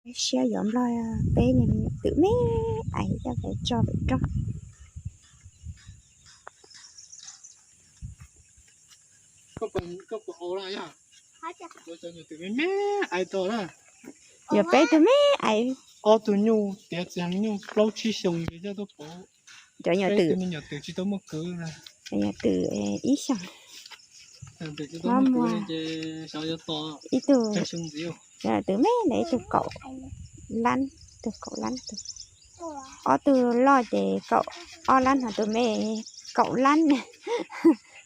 Siab yuav nplog peb niag me nyuam twm me aiv coj pem tso pem roob. Yuav peb tug me aiv, ob tug nyuj tiav txiag nyuj plaub tsib xyoo ces coj tuaj pauv. Cov nyuam twm, me nyuam twm tsis tau muaj kwv, cov nyuam twm ib xyoos, muaj ib tug, cov nyuam twm me ntawd ib tug kaum lab, tug kaum lab tug, ob tug loj ces kaum ob lab no, tus me kaum lab,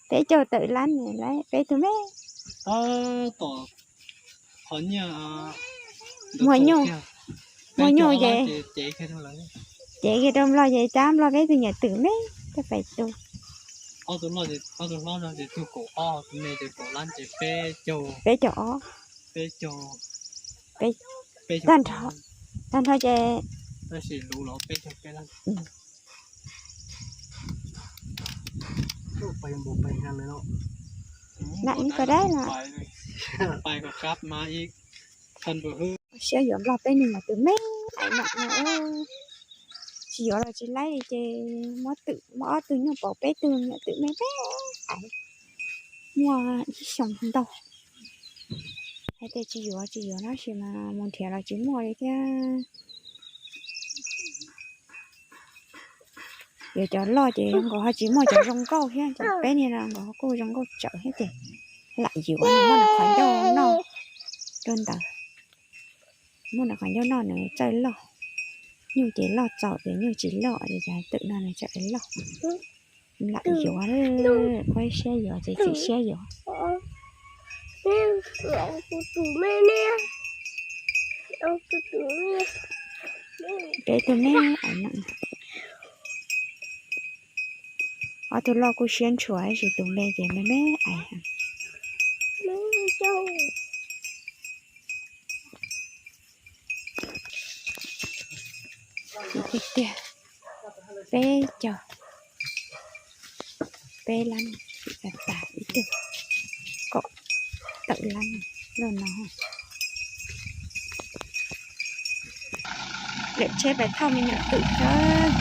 peb caug tawm lab, peb tug me. Muaj nyuj, muaj nyuj ces cev kiag rau nplog ces cab nplog peb tug nyuam twm me coj pem tu. Tag nrho, tag nrho ces na ib ko dab no. Siab yuav nplog peb niag nyuam twm me aiv no. Tsis yuav los tsis laib li ces muab twm, muab ob tug nyuj pauv peb tug nyuam twm me me aiv, muaj ib xyoos ntau. Hais tias tsis yuav tsis yuav tab sis mas mus nrhiav los tsis muaj li thiab. Yuav cov loj ces nkaus ho tsis muaj cov zoo nkauj thiab, cov peb niag no nkaus ho kuj zoo nkauj tsawv thiab ces lam yuav, muaj nws qhov ncauj noj rau ntawd, muaj nws qhov ncauj noj nws txawj loj. Nyuj ces loj txaus ces nyuj tsis loj ces cov twm no nws txawj loj. Lam yuav, qhov siab yuav ces txiv siab yuav. Peb tug me aiv no, ob tug loj kuj siab ntshua tab sis tus me ces me me aiv. Tiag tiag, peb caug, peb lab, tas tas ib tug, kaum tawm lab loj no. Lawm tsheb pais thauj me nyuam twm xwb.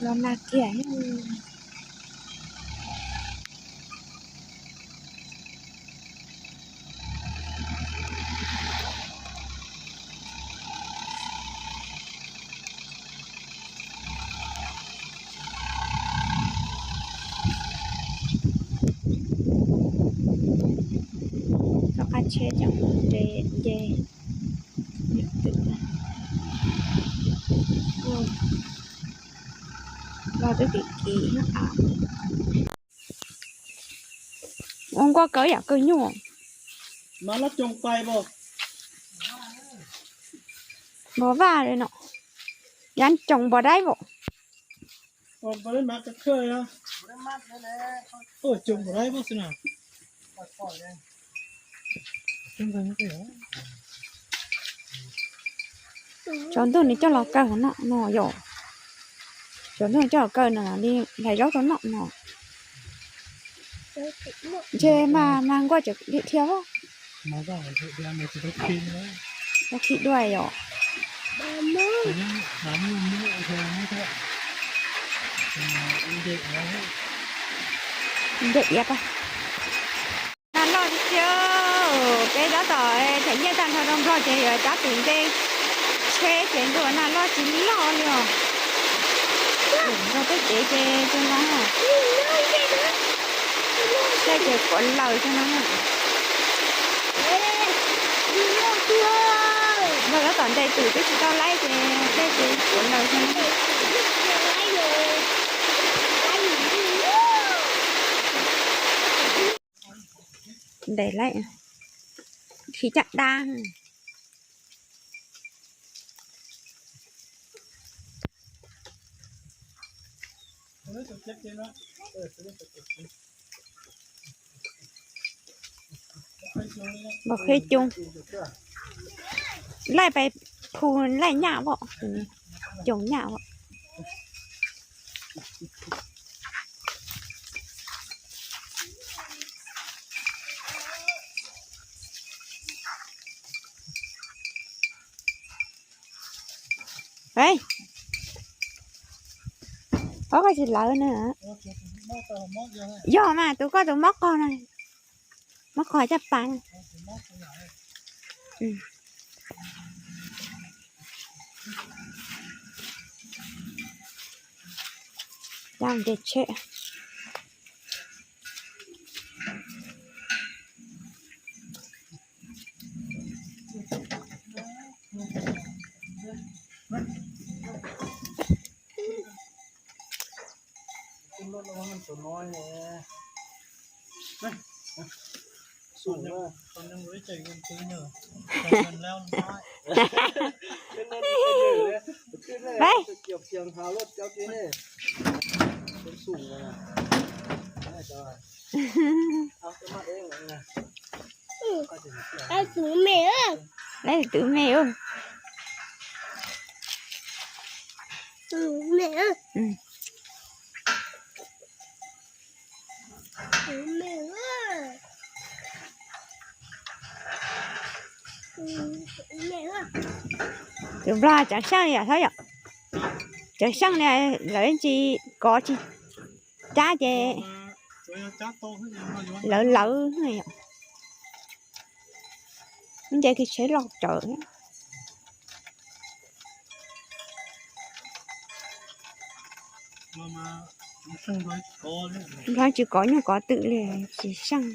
Los nag thiab lauj. Los nag kiag thiab. Rov qab tsheb cov nce, nce. Los twb kim kim. Ua nkuaj kaw yam kaw nyuj. Npog vaj li no, yam coos npog daib vauv. Tsaus ntuj nws coj los kaw no no yom. Tsaus ntuj coj los kaw no li hlais zaub rau noj no. Ntshe mas mas nkuaj tseem dhia dhia. Tau khi dua yom. Nce iav pas. Nag loj tiag tiag, peb tab tom them nyiaj tag nrho rau nplog ces yuav cab tus nce tsheb ces ntuj nag loj tsis loj li os. Nplog tej kev ces zoo no, tej ces kuav laws zoo no. Nplog tab tom ntes twm twb tsis tau laib ces tej ces kuav laws zoo no. Ntes laib, khi caj dab. Npog qhib coob. Laij pais phu laij nyaj as, coos nyaj as. Ob, koj tsis lawv na. Yog mas, tus koj tus mob qog na. Mob qog caj pas na. Cab nce tsheb. Tus me, tus me. Tus nplog cov xyeej li yom, txhob yom. Cov xyeej li lawv tsis kov tsis cab ces lawv lawv yom. Nce kiag tsheb loj tsawv. Nplog tsis kov nyuj kov twm li, tsis xyeej.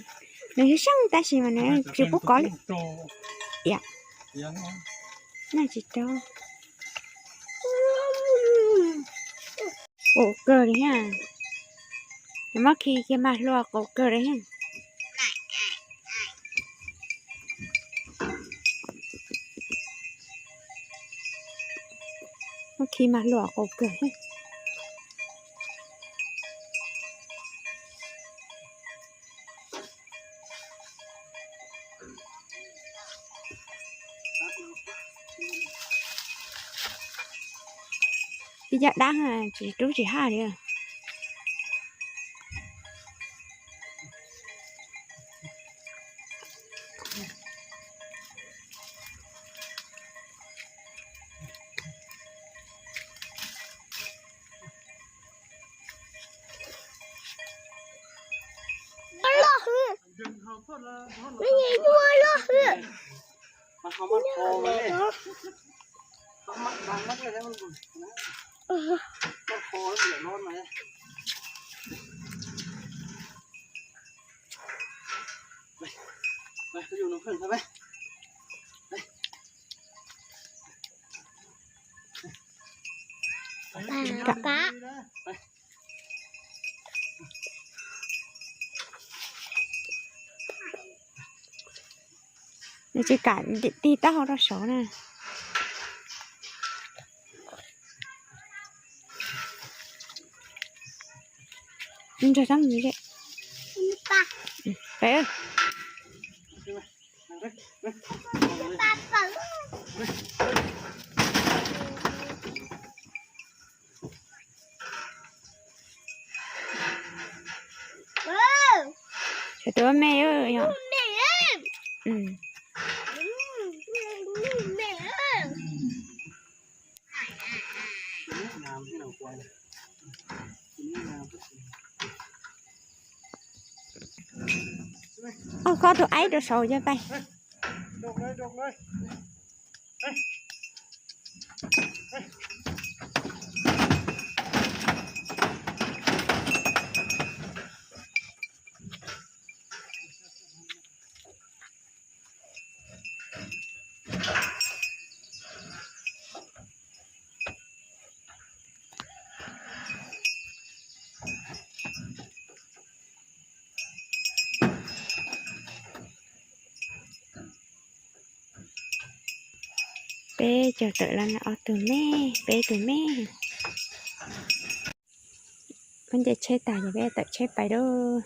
Nws yeej xyeej tab sis mas nws tsis pub kov li. Noj tsis raug. Qaum kawg li na. Nws muab khi kiag mas hluas qaum kawg li na. Muab khi mas hluas qaum kawg. Ib caj dab tsis rub tsis haj li. Nws tsis kam tig taub hau rau saud na. Nrog sab mus. Sawv tus me yom. Oj, khob tus aib rau saud cov pais. Peb caug tawm los ob tug me, peb tug me. Peb nce tsheb tag ces peb tawm tsheb pais lauj.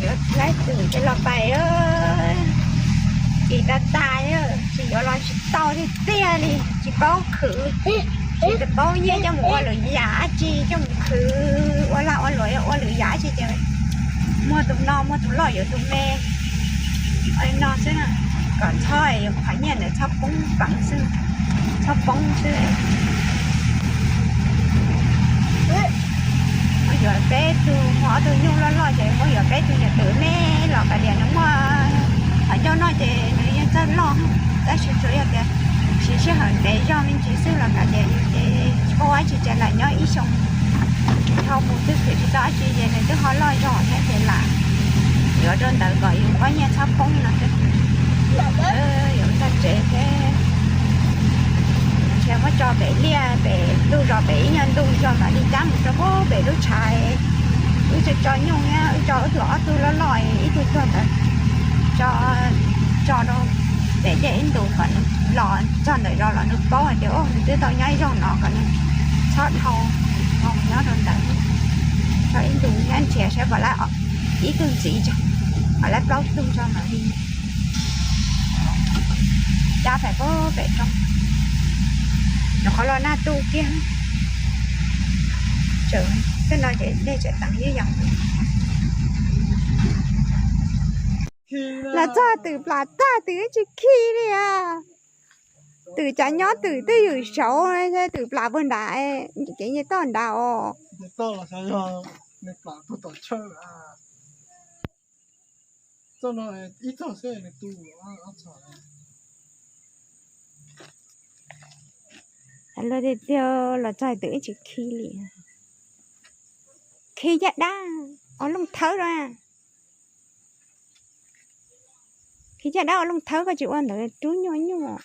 Yuav laib twm ces los pais, tsis tas tas, tsis yuav los tsis tau tiag tiag li, tsis paub khwv, tsis paub nyiaj coj mus ua lwm yam dab tsi, coj mus khwv ua lag ua luam, ua lwm yam dab tsi ces muag tus no muag tus loj yuav tus me. Ua li no xwb na, kom txhob yuav qhov nyiaj ntawd txhob poob peev xwb, txhob poob xwb. Muab yuav peb tug, muaj ob tug nyuj loj loj ces muab yuav peb tug niam twm me los kav liam nws muaj qhov ncauj noj ces nws yeej txawj noj, tab sis tsuas yog tias siv sij hawm ntev zog me ntsis xwb los kav liam nws ces tsis paub dab tsi ces lam nyob ib xyoos dhau mus twb khwv tsis tau dab tsi ces nws twb ho loj zog thiab ces lam yuav rau ntawd kom yus pob nyiaj txhob poob no xwb. Yuav txog tsev thiab, ntshe muab tso pem liaj pem ntug zos pem ib nyuag ntug zos mam li cab mus rau pem lub tshav, wb tso tso nyuj thiab wb tso wb tug ob tug loj loj ib tug tuag ntawd, tso, tso rau pem liaj ib ntus kom nws los txog ntawm zos los nws paub hais tias nws twb tau nyob ib zaug no kom nws txhob dhau, nyob rau ntawd tso ib ntus thiab nrhiav saib puas laib ib tug ntxiv, puas laib plaub tug tso mam li cab pem pem roob. Nyuam qhuav los nag tu kiag, tej no ces dej tseem teev ib yam. Los txog twm plam tag twm tsis khi li as. Twm cov nyob twm twb ywm saud, twm plam puag nrad, kev nce toj nrad os. Luag tiag tiag los txog twm ib tsis khi li. Khi caj dab ua looj thawb rau. Khi caj dab ua looj thawb koj tsis ua ntawd rub nyuaj nyuaj.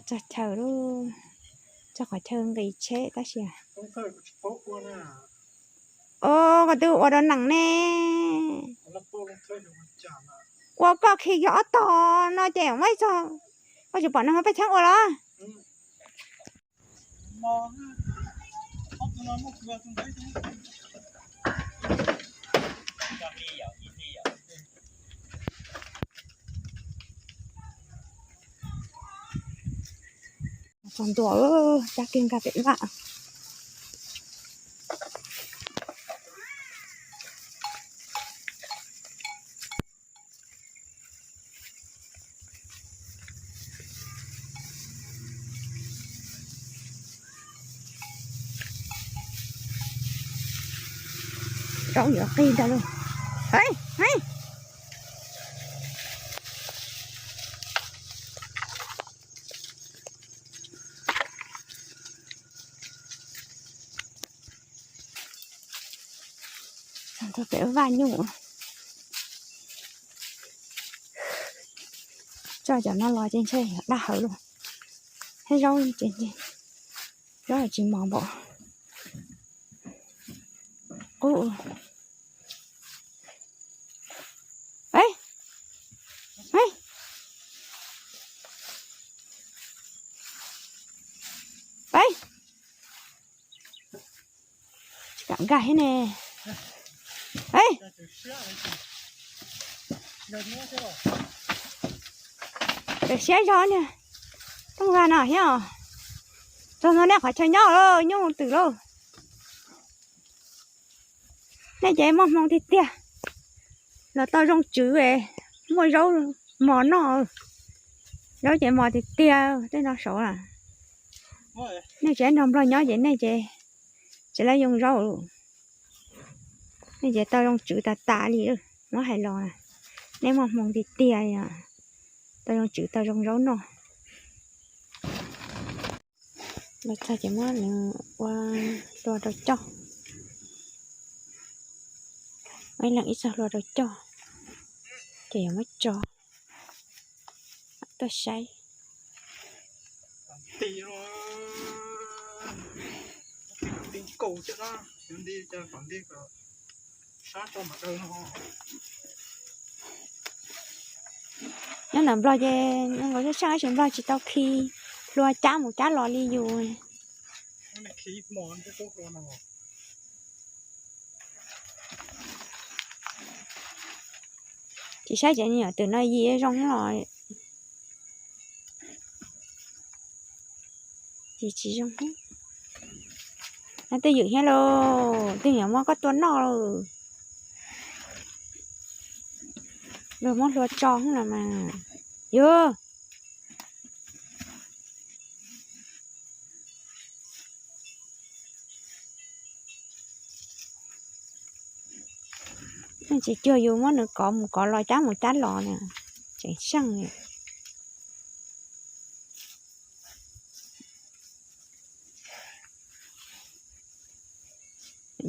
Txog chaw lub, txog qhov chaw nqis tsheb tab sis, o, koj twb ua rau nees ne. Ua koj khi yog ob tog no ces muaj ib txog, koj tsis pom neeg pej txheeb ua los? Txog ntua, cab kiag nkag pem vaj. Zaub yuav qig ntag lauj. Txog pem vaj nyuj, tso cov no los ces ntshe dab hawv lauj. Thiab zaub, zaub tsis mos npaum. Qub, tsis kam nkag thiab ne. Siab zog li, rooj vag no thiab. Txog no nej qhov chaw nyob lauj, nyuj twm lauj. Nej ces muaj hmoo tiag tiag, los tau zoo tswv, muaj zaub mos noj. Zaub ces mos tiag tiag tej no saud. Nej tsis nrog nplog nyob ces nej ces tsis laib yoo zaub, nej ces tau zoo tswv tas tas li. Muab hais los, nej muaj hmoo tiag tiag, tau zoo tswv tau zoo zaub noj. Los txog ces muab nws ua hlua rau coj. Muab ib leeg ib txoj hlua rau coj, ces yuav muab tso tuaj saib. Nyob ntawm Nplog ces zoo nkaus tseeb tseeb tab sis Nplog tsis tau khi hlua cab mus cab los li yus. Tsis saib ces nyuam twm no yim zoo los yim tsis zoo. Twj ywm thiab lauj, twj ywm muab koj tua noj lauj. Luag muab hlua tso los mas. Yus tsis cuag yus muab nws kov mus kov los cab mus cab los na, tseem seej.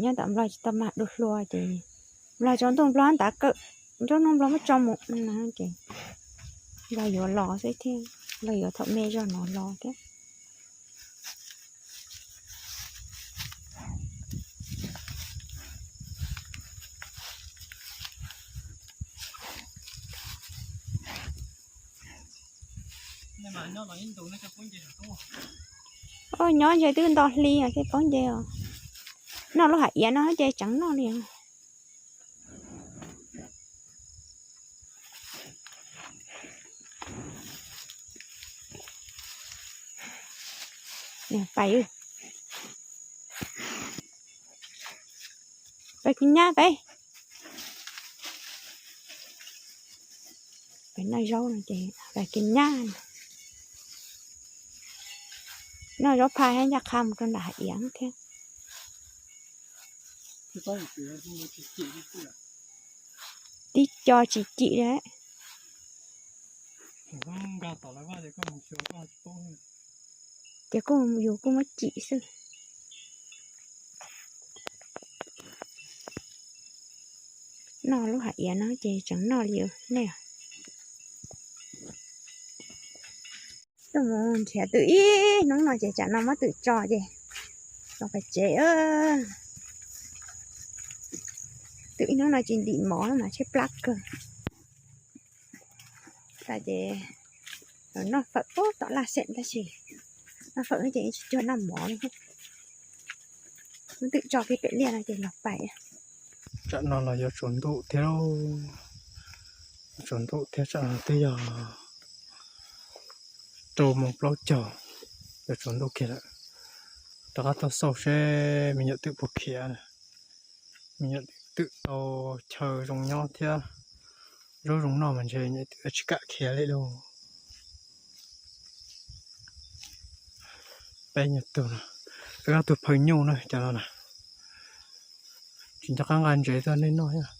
Nyob tom Nplog tsis tau mag dua hlua ces Nplog tsaus ntuj Nplog ntav kawm, nruab hnub Nplog muab tso mus no ces Nplog yuav los xwb thiab, Nplog yuav thaum me zog no los thiab. Nyob ntshe twb nto hli thiaj paub nce os. Noj lub hav iav no ces tseem noj li os. Pais, pais kws nyab pais. Pais noj zaub no ces pais kws nyab. Noj zaub phaj thiab ncaj qha mus rau nram hav iav thiab. Tib co tsis cim li. Ces kuj yus kuj muab cim xwb. Noj lub hav iav no ces tseem noj li nej. Tuaj mus nrhiav twm ib hnub no ces tsam no muab twm tso ces los pem tsev. Twm ib hnub no tsis ntim mov mas tshaib plab kawg. Ces noj fawm pub tom laj xeem tab sis noj fawm ces tsis cuag noj mov li. Muab twm tso kiag pem liaj no ces los pais. Tsam no los yuav tsaus ntuj thiab, tsaus ntuj thiab tsam no twb yog rau moos plaub caug, yuav tsaus ntuj kiag lawm. Rov qab tuaj xauj seb me nyuam twm puas khiav. Me nyuam twm tau chaw zoo nyob thiab zaub zoo noj mas ntshe me nyuam twm tsis kam khiav li lauj. Peb nyuam tug no, ob tug phaw nyuj na cov no na. Tsis nco qab nqa ntsev tuaj nej noj thiab.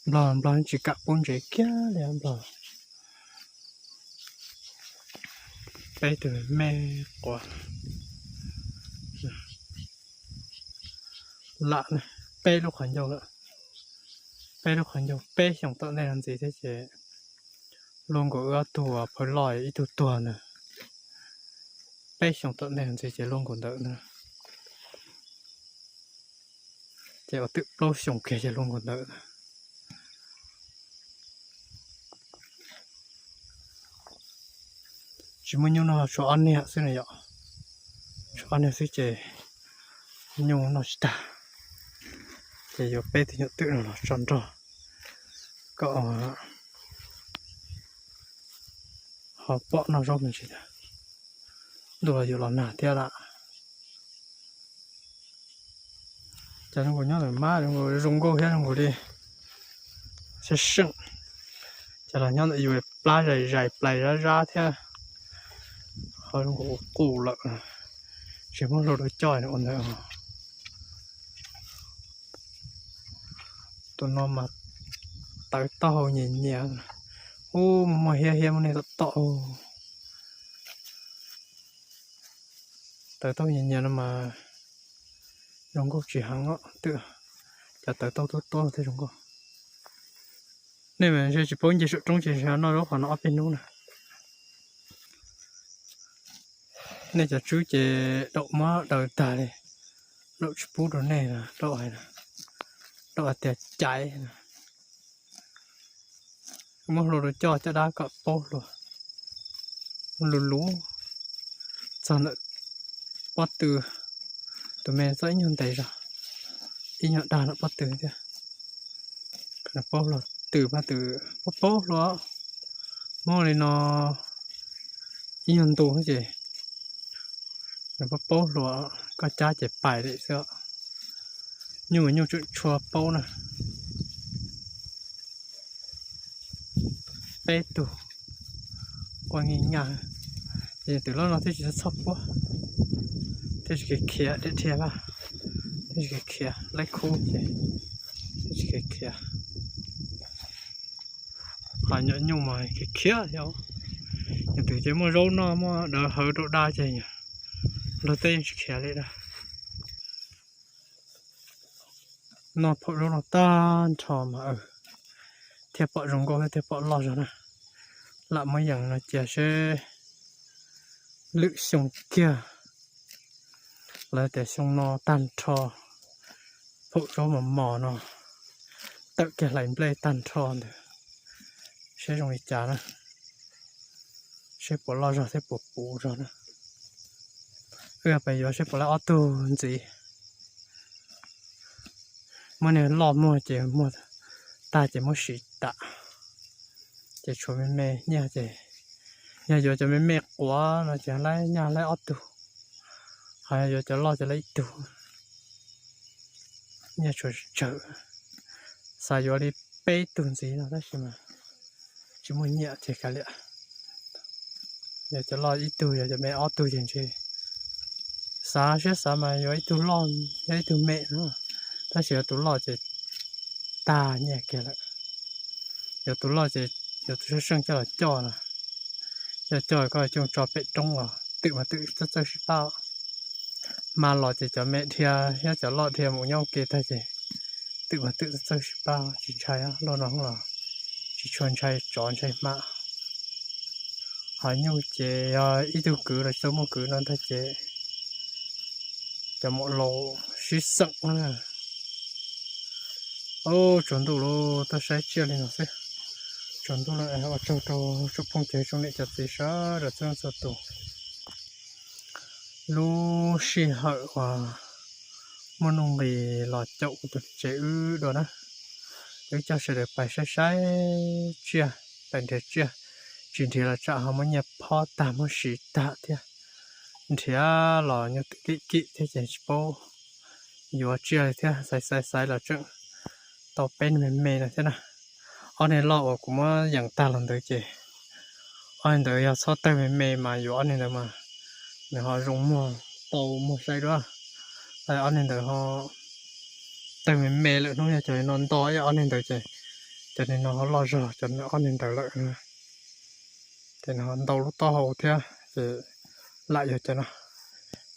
Nplog, Nplog tsis kam pub ntsev kiag li Nplog. Peb tug me quav lam peb lub qhov ncauj lawm. Peb lub qhov ncauj peb xyoos tom ntej no ntxiv thiab ces luag nkaus wb ob tug phaw loj ib tug tuag ntag. Peb xyoos tom ntej no ntxiv ces luag nkaus ntawd ntag. Ces ua twm plaub xyoos kiag ces luag nkaus ntawd ntag. Tsis muaj nyuj noj, tshuav ob niag xwb no yom. Tshuav ob niag xwb ces nyuj noj tsis tag. Ces yuav peb tug nyuam twm no los tso nrog kom ho pom noj zaub me ntsis. Ntuj los yuav los nag thiab lawm. Ces zoo nkaus nyob ntawm mab zoo nkaus zoo nkauj thiab zoo nkaus li seej seej. Ces los nyob ntawm yus plab zais zais plais zab zab thiab. Ho zoo nkaus ua qus lawm. Tsis muab hlua rau coj ua ntawd. Tus no mas tawv taub hau nyias nyias. Ub, muaj muaj hiab hiab muaj nej tom tom. Tawv taub hau nyias nyias no mas zoo nkauj tsis heev os, twb cov tawv taub tuab tuab thiaj zoo nkauj. Nej mas ntshe tsis paub nce saum roob ces ntshe noj zaub qhov no ob peb hnub na. Nej cov tswb ces daum muab daws tag li, daum tsis pub rau nej na, daum hais, daum hais tias caiv na. Muab hlua rau coj caj dab kom paub hlua, lus lus txog ntawm pob tw, tus me txoj ib nyuag ntev zog, ib nyuag dag ntawm pob tw thiab. Paub hlua, tw mas tw paub paub hlua, muab li no ib nyuag ntu ces nws paub paub hlua, koj cab ces pais li xwb. Nyuj nyuj tseem tshua paub na. Peb tug ua nyi nyaj, ces twm loj no thiaj tsis txhob puab, thiaj tsis khiav khiav deb dhia vaj, thiaj tsis khiav khiav laib khub ces thiaj tsis khiav khiav. Ho nyuam nyuj mas khiav khiav thiab, yog twm ces muaj zaub noj muaj dawv hawv rau dab ces luag tej yeej tsis khiav li na. Noj phaum zaub no tag nrho mas thiaj pom zoo nkauj thiab thiaj pom loj zog na. Lam muab yees no cia seb lwm xyoo kiag, lawv tias xyoo no tag nrho phaum zaub mos mos no tawm kiag hlais nplej tag nrho ntawd, seb zoo li cas na, seb puas loj zog thiab puas puv zog na. Wb pais yuav seb puas laib ob tug ntxiv. Muab niag loj muag ces muag tag ces muab siv tas, ces tshuav me me nyiaj ces, yog yuav cov me me quav no ces laib nyiaj laib ob tug, ho yog yuav cov loj ces laib ib tug. Nyiaj tshuav tsawg, xav yuav li peb tug ntxiv no tab sis mas tsis muaj nyiaj ces kav liam. Yog cov loj ib tug, yog cov me ob tug ces ntshe xav siab xav mas yuav ib tug loj, yog ib tug me no, tab sis yog tus loj ces tag nyiaj kiag lawm. Yog tus loj ces yog tus seej seej coj los coj no, coj coj koj coj tso pem roob los twm mas twm txawj txawj sib pab. Mas los ces cov me dhia thiab cov loj dhia mus nyob ua ke tag ces twm mas twm txawj txawj sib pab, tsis ntshai. Loj no los tsis tshua ntshai tsov ntshai hma. Ho nyuj ces yog ib tug kwv los tsis tau muaj kwv no ntag ces cov muam laus sib xeem na. Ub, tsaus ntuj lawm, tuaj saib tsiaj li no xwb. Tsaus ntuj lawm, ua tsaug rau tsoom phooj ywg tsoom niam cov txiv sawv daws txhua leej txhua tus. Lub sij hawm uas muaj nuj nqis los caum kuv tus tsev wb dua na, wb coj sawv daws pais saib saib tsiaj, pais nrhiav tsiaj, tsis nrhiav los tsam ho muab nyiaj phob tag muab siv tag thiab. Nrhiav los nyuj twm kim kim thiab ces tsis paub yuav tsiaj li thiab, xaiv xaiv xaiv los tseem tau peb me me no thiab na. Ob niag loj uas kuv muab yees tag los ntawd ces ob niag ntawd yog txhob tawg me me mas yuav ob niag ntawd mas nws ho zoo muag tau muag saib dua. Ob niag ntawd ho tawg me me lawm, hnub yog cov no nto ib ob niag ntawd ces cov niag no ho loj zog cov ob niag ntawd lawm. Ces nws ho ntau lub taub hau thiab ces lam yog cov no.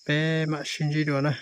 Peb mam sib ntsib dua na.